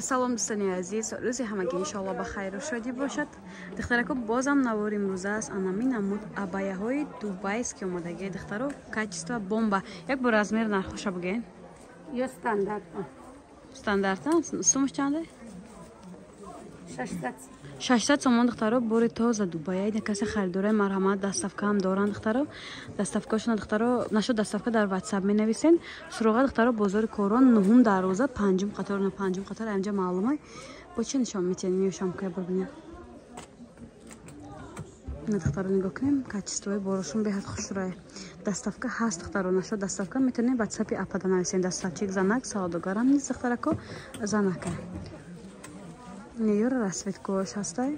Салом дӯстони азиз, рӯзи ҳамагӣ иншоалло ба хайру шодӣ бошад. Духтарако, бозам навори имрӯза аст. Анами намуд абаяҳои дубайски омадагӣ. Духтаро, качество бомба. Як бор размер нархоша буген. Ё стандарт. Стандарт, сумаш чанде? 600. 600 сомон, духтаро, бори тоза Дубая. Ина касе харидораи, марҳамат, доставкаам доранд, духтаро. Доставкашона, духтаро, нашуд доставка дар WhatsApp менависен. Суроға, духтаро, бозори Корон, нуҳум дарвоза, панҷум қатор, на панҷум қатор, амҷа маълумай. Бо чӣ нишон метиҳен? Миёшам кая бибинем. На, духтаро, нигоҳ кунем, качествои борошон беҳад хушрӯя. Доставка ҳаст, духтаро, нашуд доставка метавонем WhatsApp-и апада нависен. Доставчик занак, савдогарам низ, духтарако, занака. Неёра расцветкош ҳастай.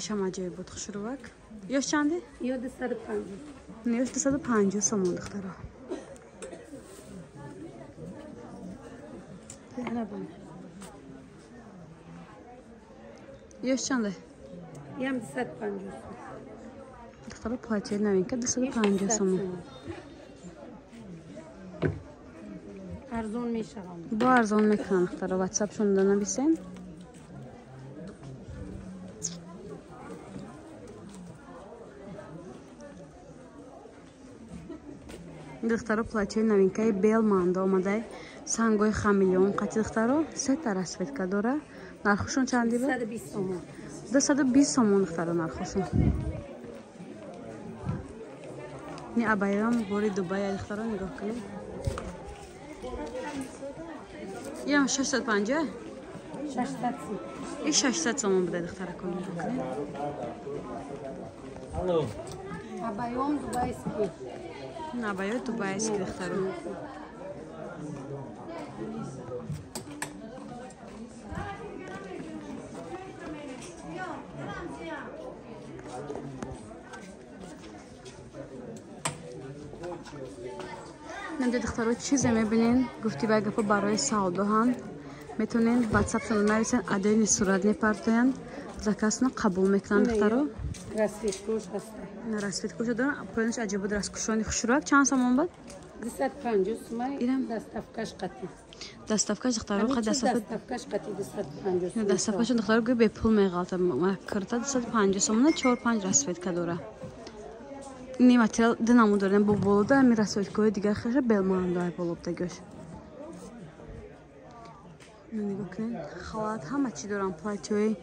Ишам аҷоиб буд, хушрӯвак. Ёш чанде? Ё 250. Ёш 250 сомон, духтаро. Ёш чанде? Ям 250. Духтаро, платье новинка 250 сомон. Арзон мешавам. Бо арзон мекунанд, духтаро, WhatsApp-шон да нависен. Духтаро, платьои новинкаи Белмандо омадай, сангои хамелеон қати, духтаро, сета расцветка дора. Нархошон чанди буд? 220 сомон. 220 сомон, духтаро, нархошон. Ни абаям бори Дубая, духтаро, нигоҳ кунед. Ям 650? 600. И 600 сомон буда, духтарако, нигоҳ кунед. Абаём дубайский. Абаёи дубайский, духтаро. Намҷа, духтаро, чизе мебинен, гуфти вай гапо барои савдоҳанд. Метавонен ватсапшонро нависен, адоини сурат мепартоянд, заказно қабул мекунанд, духтаро. Расцветкош ҳаст. Расцветкош доранд, поёнаш аҷиб буд, раскушони хушрӯяк. Чанд сомон буд? 250 сомон. Доставкаш қатӣ. Доставкаш, духтаро, ха доставка. Доставкаш қатӣ 250 сомон. Доставкаш, духтаро, гӯй бепул меғалта. Кирта 250 сомона, 4-5 расцветка дора. Ини материал ду намуд дорем, бо болода ами расцветкаҳои дигар хеша белмандоай болобдагиош. Нигоҳ кунед, халат ҳама чӣ дорам, платьои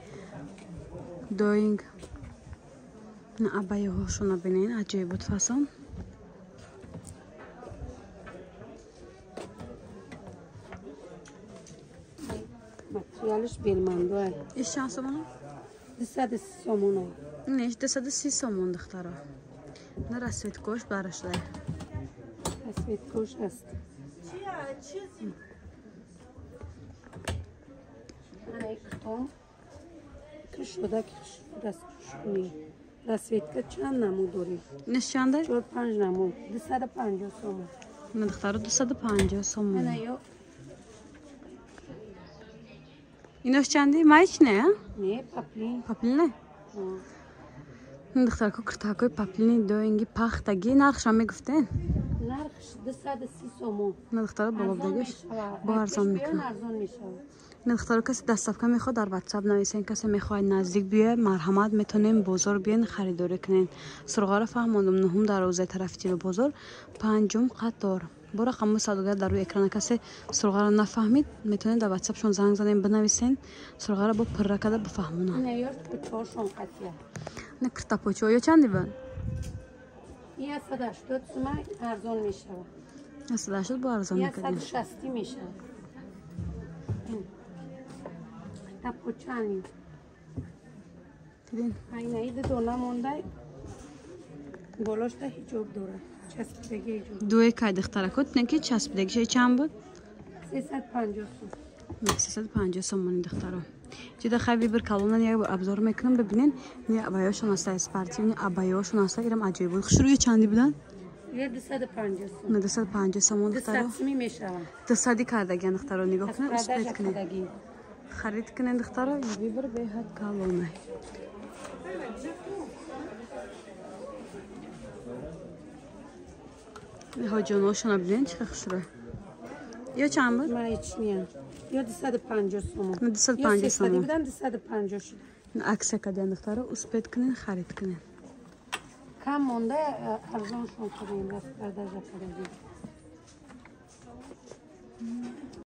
доинг. На абаяҳошона бинен, аҷоиб буд фасон. Материалаш белмандоай. Иш чанд сомон? 230 сомон. Не, 230 сомон, духтаро. На расцветкош барашдай. Расцветкош аст. Ана ктом кушода раскушни. Расцветка чанд намуд дорем? Неш чанде? 4-5 намуд. 250 сомон. На, духтаро, 250 сомон. Ана ё. Инош чанди? Майч не, а? Не, паплин. Паплин не? Духтарко, куртакои паплини доинги пахтаги нархшам мегуфтен? Нархш 230 сомон. На, духтаро, болобдагиш бо арзон мекунад. Арзон мешавад. На, духтаро, касе доставка мехоҳад, дар WhatsApp нависен, касе мехоҳад наздик биёяд, марҳамат, метавонем бозор биёен, харидорӣ кунен. Суроғаро фаҳмондум, нуҳум дарвозаи тарафи тиби бозор, панҷум қатор. Бо рақамҳои савдогар дар рӯи экрана, касе суроғаро нафаҳмид, метавонед дар WhatsApp-шон занг занем, бинависен, суроғаро бо пурра карда бифаҳмонанд. Не, ё куртаҳошон қатия. На, куртапочаҳо ё чанди буд? 180 сомон арзон мешавад. 180 бо арзон мекардем. 160 мешавад. Куртапочани. Дидин? Айнаи ду дона мондай, болошта ҳиҷоб дорад. Часпидаги ҳиҷоб. Дуе кай, духтарако, не ки часпидагиша чанд буд? 350 сом. 350 сомони, духтаро. Ҷида хай вибр калонан як бор обзор мекунам, бибинен, не абаёшон аста, спортивни абаёшон аста, ирам аҷоиб буд. Хушрӯя чанди будан? Ё 250 сом. На, 250 сомон, духтаро. 200 сомӣ мешавад. 200 кардагиан, духтаро, нигоҳ кунед, Аз успеть продажа кунед. кардагӣ. Харид кунед, духтаро, вибр беҳад калонай. Ҳоҷоношона бинен, чӣ хушрӯя. Ё чанд буд? Маечния. Ё 250 сомон. 250 сомон. Будан 250 шуд. Акция кардиан, духтаро, успеть кунен, харид кунен. Кам монда, арзоншон кардем, распродажа кардем.